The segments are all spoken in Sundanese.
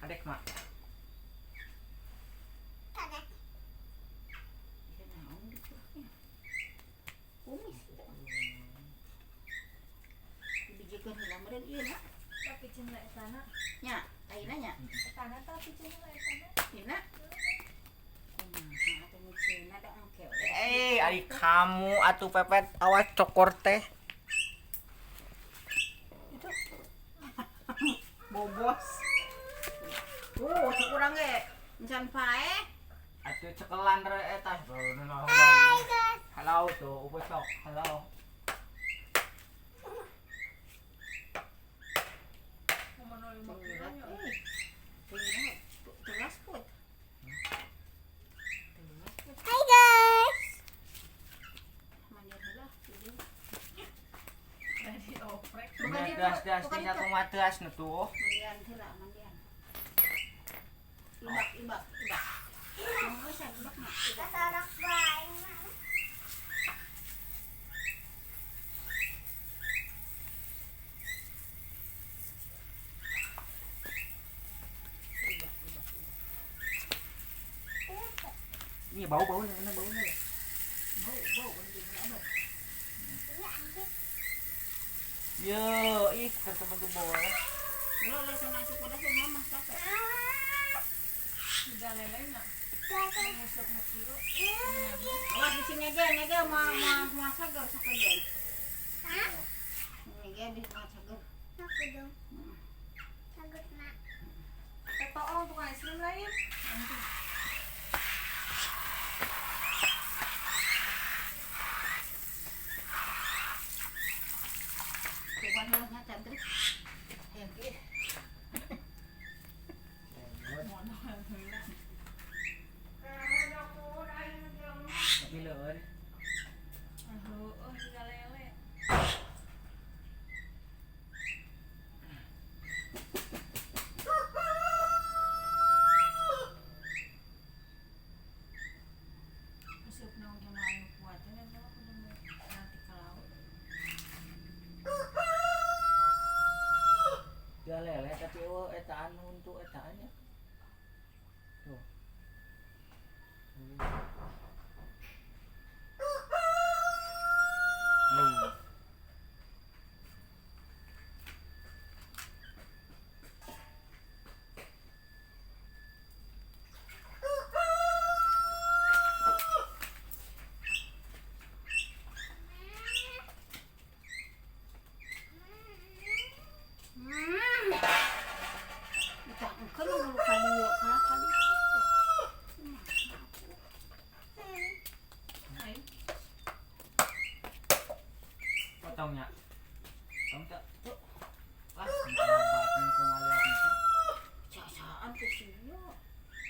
Adek mak. Kadek. Ieu naon diculaknya? Kumis teh. Dibijikeun heula meureun ieu na. Tapi cenah etana. Nya, ayeuna nya. Etana tapi cenah etana. Ieu na. Kumaha atuh miceuna da engke we. Eh, ari kamu atuh pepet awas cokor teh. Itu. Bobos. Tuh, cek urang ge encan paeh. Atuh cekelan re eta. Hai guys. Halo tuh, upet sok. Halo. Mau 05 kilo nya. Telas put. Telas put. Hai guys. Mandian heula ieu. Tadi oprek. Bukan itu, Das das bukan tinggal itu. kumaha teas nu tuh. Mandian heula, mandian. Ibak, ibak, ibak. Mau saya ibak mah. Ibak. Kasarak bae mah. Ibak, ibak, ibak. Ini bau-bau nya, baunya. Bau, bau ini apa? Iya anjir. Yo, ih tetep tuh boleh. Ulah ulah sana cukup dah mama capek. Ah. Udah lele nya. Jatuh. Musuk nu kieu. Awas di sini aja, ini aja mau mau mau sagar sakedeun. Hah? Ini aja di mau sagar. Aku dong. Sagut nak. Teh tukang es krim lain. Nanti. Tuhan heula cantik. Yang kieu. Mono heula. Tapi leueur. Aduh, oh juga lele. Useup naon ge mah anu kuatnya eta mah kudu nanti ke laut. Dia lele tapi eueuh eta anu untuk eta nya. Tuh. Hmm. Hmm. Entah engke nu dulu kali yuk, kalah kali. Ayo. Potongnya. Potong teu. Tuh. Wah, obatan kumaha liat itu. Jasaan teh sia.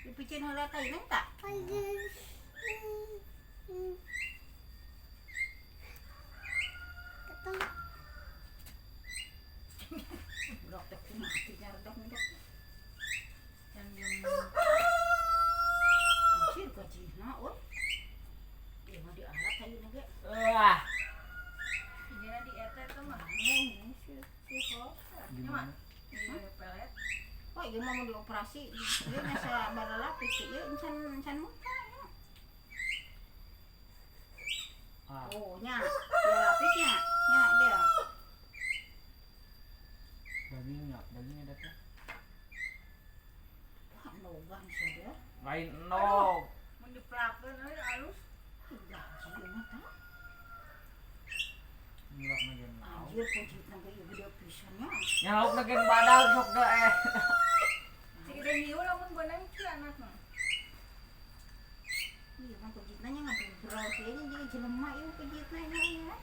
Dipiceun heula teh neng tak? Hai guys. Ketemu. Budak teh kumaha teh nyaredok ngedok. Yang jeung Anjir gajihna euy. Ieu mah dialat ayeuna ge. Wah, Igena di eta eta mah. Si si ho. gimana? Di pelet. Oh, ieu mah mau dioperasi. Ieu nasa baralapis ieu encan encan muka. Ah, Oh, nya. Dia lapisnya. Nya dia. dagingnya, dagingnya ada teh. Wah, nogan sih dia. Lain nog. Mun dipelakeun euy alus. Gaji ieu mah tah. Ngilok na gen lauk. Anjir pojitna ge ieu gede pisan nya. Nya lauk na gen badag sok da eh. Cik gede hiu lamun beunang kieu anakna. Ieu mah pojitna nya ngadubrol sih nya jeung jelema ieu pojitna nya ya.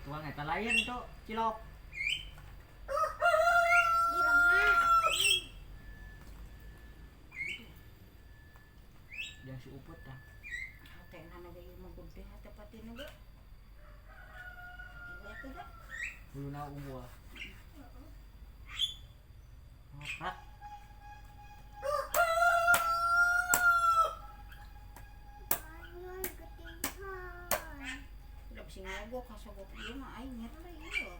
Tuang eta lain tuh, cilok. Di rumah. Jangan si uput tah. Hatena na ge ieu mah gede hate patina ge. Ieu atuh da. Buluna unggul. Ngoprak. Bangun ketinggian. Udah bisa Nyogok kasogok ieu mah aing nyeri ieu.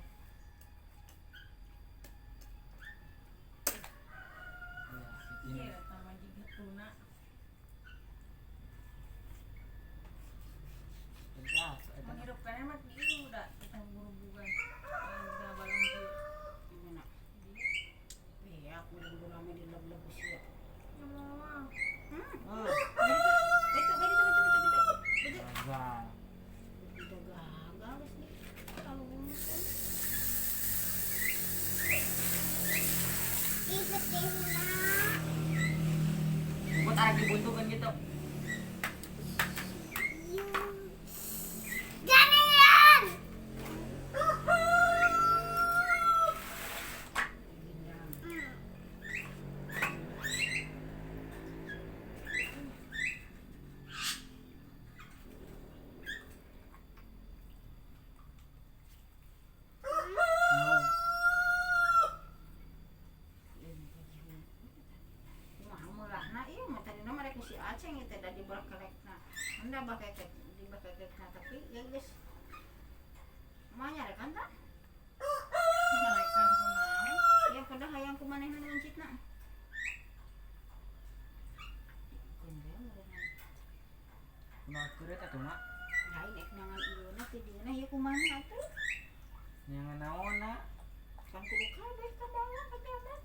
Iya, sama juga tuna. Menghirup kan emak di ieu udah tentang burubugan. Udah balong ieu. Gimana? Iya, aku udah lama di leb-leb sih. Ya mama. Betul, betul, betul, betul, betul. Betul. Gagal. Udah gagal sih. Kalau bungkus. Ih, sedih nak. Buat arah dibuntukan gitu. Jangan yan. No. Kumaha ieu mah tadina mah rek si Aceng ieu teh da dibakelekna. Anda bakekek dibakekekna tapi ya geus. Kumaha nyarekan tah? Nyarekan kunaon? Ya kudah hayang ku manehna mencitna. Kunaon kuret atuh mak? Lain ek nangan ieuna ti dieuna ieu kumaha atuh? Nyangan naonna? Kan kudu kabeh ka bawa ka jalan.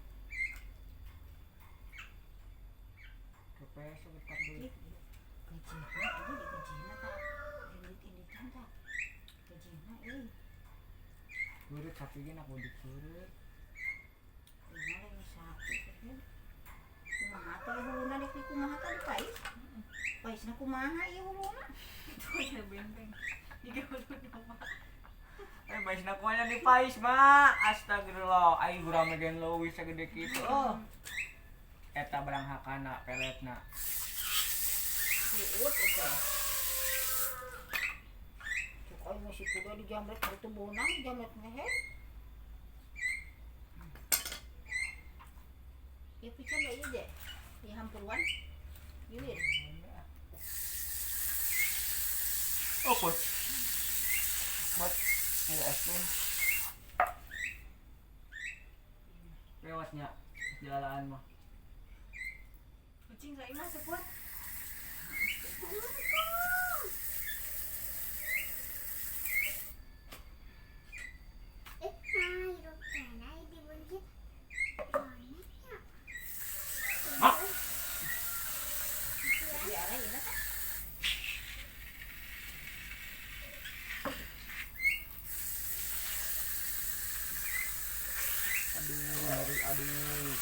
Kepes sebentar dulu. Gajihna ieu di gajihna tah. Indit-inditan tah. Gajihna euy. Kuret sapi ge nak udik kuret. Kumaha lain sapi teh. Kumaha teh huluna dek di kumaha tah di pais? Paisna kumaha ieu huluna? Itu aja benteng. Digawe domba. Pais na kumaha di pais ma. Astagfirullah, aing gurame gen leuwih sagede kitu. Oh. Eta barang hakana peletna. Uut eta. Cuk aing masih kuda di jamret itu bonang jamret ngehe. Ya pican da ieu deh. Ieu hampuruan. Gilir. Oh, put. Buat ini es krim. Lewatnya jalan mah. Kucing saya mah seput. Hirup tanah dibuncit. Mana? Mak. Di arah ieu tah. Aduh, nyeri, aduh.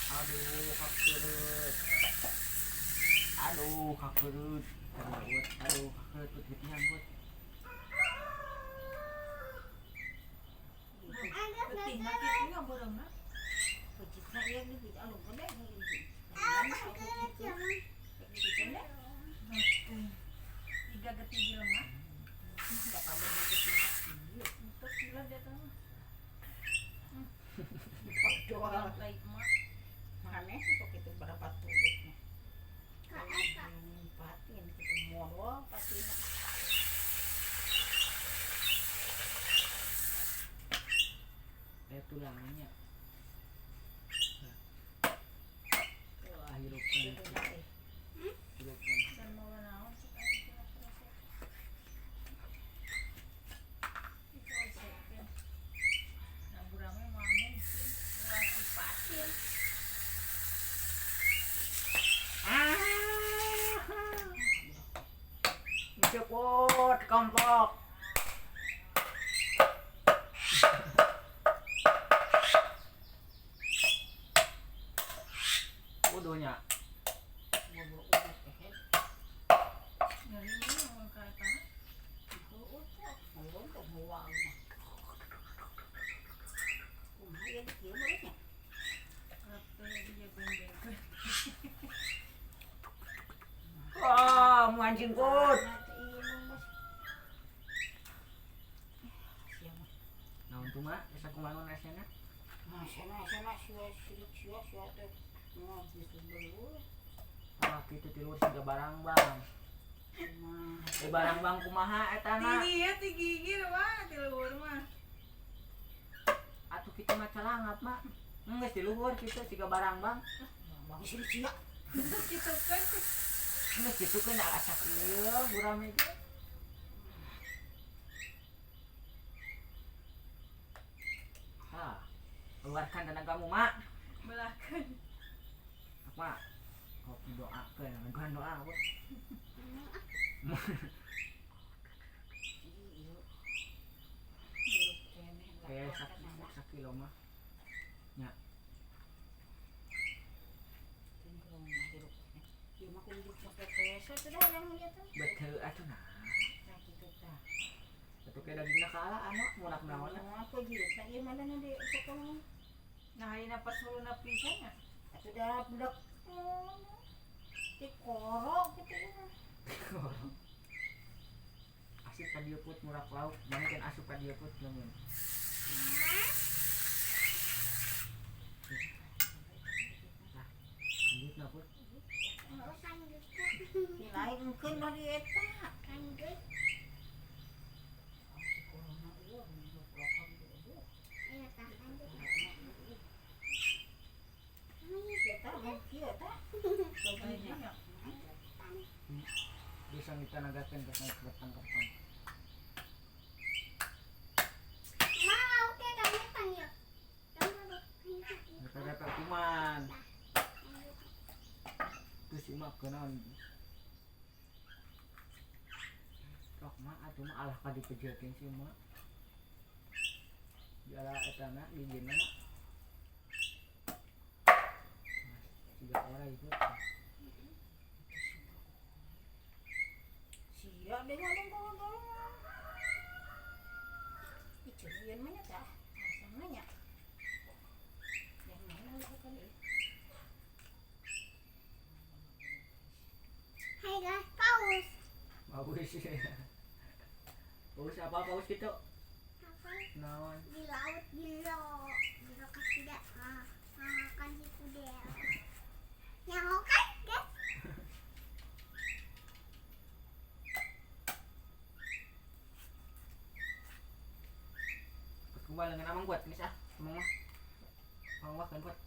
Aduh, kakereut. Aduh, kakereut. Aduh, kakereut put getihan put. Getihna kitu nya beureumna. Pecitna ieu di alung gede di. Kakereut ya mah. Dipicen deh. Tiga getih jelema. Da kabeh getihna. Untuk gila dia teh mah. Doa. Lain mah. Maneh kok itu berapa turutnya. Kak Eka. Patin gitu modal patina. Lihat tulangannya. Wah, hirupkan. Hirupkan. Dan mau naon sih aing kira proses. Itu resepnya. Nah, gurame mah mungkin ulah sipatin. Cepot komplok. Uduhnya. Ngobrol udah teh. Nyeri ini mun ka eta mah. Uut kok, ngomong kok mual mah. Kumaha ieu di kieu meureun nya? Rep teh dia beng-beng. Wah, mancing put. Nah, teh ieu mah Mas. Sia mah. Naon tuh mak? Bisa kumaha esena? Nah, sia sia sia sirik sia sia teh. Ngabis dulu. Ah, kitu tilu siga barang bang. Di barang bang kumaha eta na. Di dieu ti gigir mah di luhur mah. Atuh kitu mah calangap mah. Geus di luhur kitu siga barang bang. Bang sih sia. Kitu kan. Geus kitu keun acak ieu gurame ge. Ah, keluarkan tenagamu, Mak. Belahkeun. Mak. Kopi doakeun, ngaguhan doa apa? Kayak sakilo mah. Nya. Betul atuh nah. Atuh kayak dagingna kaalaan mah munak naon. Apa gitu? Tak ieu mana di sekolah. Nah, ayeuna pas huluna pisan nya. Atuh da budak dikorok gitu ya. Asup ka dieu put murak lauk, mana kan asup ka dieu put lamun. Nah, lanjut na put. Lain engkeun lah di eta. Lanjut. Iya, tah lanjut. Bisa ditanagakeun ke batang-batang. Ma, oke kamu tanya. Rata-rata kuman. Terus imah kenaon. Tok mah atuh mah alah ka dipejeutkeun sih mah. Diala eta na gigina. Tiga orang itu. Sia deh ngomong golong-golong. Ih, curian mah nya tah. Asam nya. Yang mana lu kali? Hai guys, paus. Paus. Paus apa paus gitu? Apa? Naon? Di laut di lo. Di lokasi tidak. Ah, makan si kudel. Nyaho kan, guys? Kumaha lengan amang buat geus ah, amang mah. Amang mah kan buat.